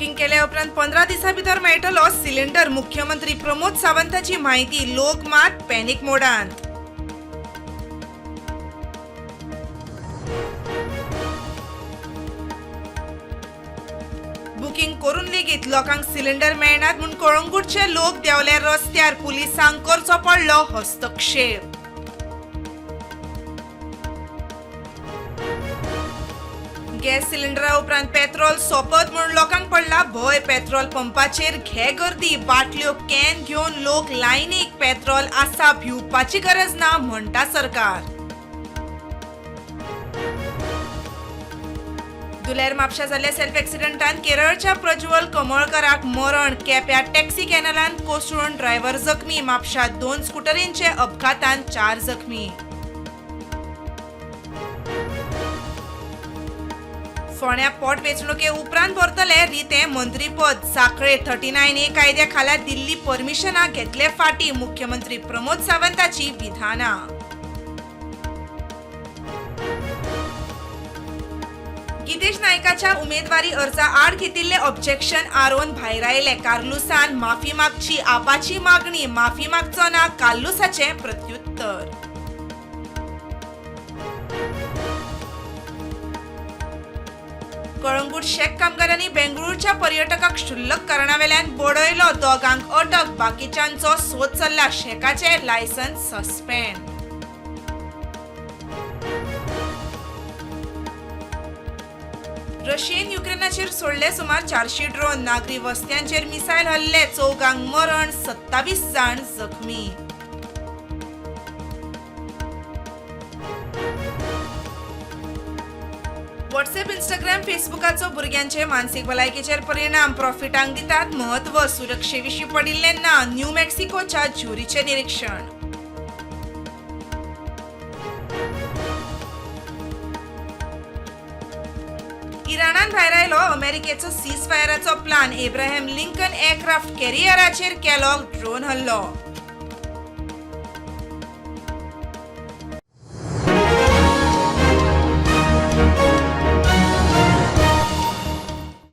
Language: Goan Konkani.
बुकींग केल्या उपरांत 15 दिसां भितर मेळटलो सिलिंडर. मुख्यमंत्री प्रमोद सावंताची म्हायती. लोक मात पॅनिक मोडांत. बुकींग करून लेगीत लोकांक सिलिंडर मेळनात म्हूण कळंगूटचे लोक देंवले रस्त्यार. पुलिसांक करचो पडलो हस्तक्षेप. गॅस सिलिंडरा उपरांत पेट्रोल सोंपत म्हूण लोकांक पडला भंय. पेट्रोल पंपाचेर घे गर्दी. बाटल्यो can घेवन लोक लायनीक. पेट्रोल आसा, भिवपाची गरज ना म्हणटा सरकार. दुलेर म्हापशा जाल्ल्या सेल्फ एक्सिडंटान केरळच्या प्रज्वल कमळकराक मरण. केप्या टॅक्सी कॅनलान कोसळून ड्रायव्हर जखमी. म्हापशा 2 स्कुटरींचे अपघातान 4 जखमी. फोंड्या पोट वेंचणुके उपरांत भरतले रितें मंत्रीपद. साखळे 39A कायद्या खाला दिल्ली परमिशनां घेतले फाटी. मुख्यमंत्री प्रमोद सावंताची विधानां. गितेश नायकाच्या उमेदवारी अर्जा आड घेतिल्ले ऑब्जेक्शन आरोवन भायरायले. कार्लुसान माफी मागची आपाची मागणी. माफी मागचो ना कार्लुसाचें प्रत्युत्तर. कळंगूट शेक कामगारांनी बेंगळूरच्या पर्यटकाक क्षुल्लक कारणावेल्यान बडयलो. दोगांक अटक, बाकीच्यांचो सोद चल्ला. शेकाचे लायसन्स सस्पेंड. रशियेन युक्रेनाचेर सोडले सुमार 400 ड्रोन. नागरी वस्त्यांचेर मिसायल हल्ले. 4 मरण, 27 जाण जखमी. व्हॉट्सएप, इंस्टाग्राम, फेसबुकाचो भुरग्यांचे मानसीक भलायकेचेर परिणाम. प्रॉफिटांक दितात म्हत्व, सुरक्षे विशीं पडिल्लें ना. न्यू मेक्सिकोच्या ज्युरीचें निरीक्षण. इराणान भायरायलो अमेरिकेचो सीजफायराचो प्लान. एब्राहम लिंकन एअरक्राफ्ट कॅरियराचेर केलो ड्रोन हल्लो.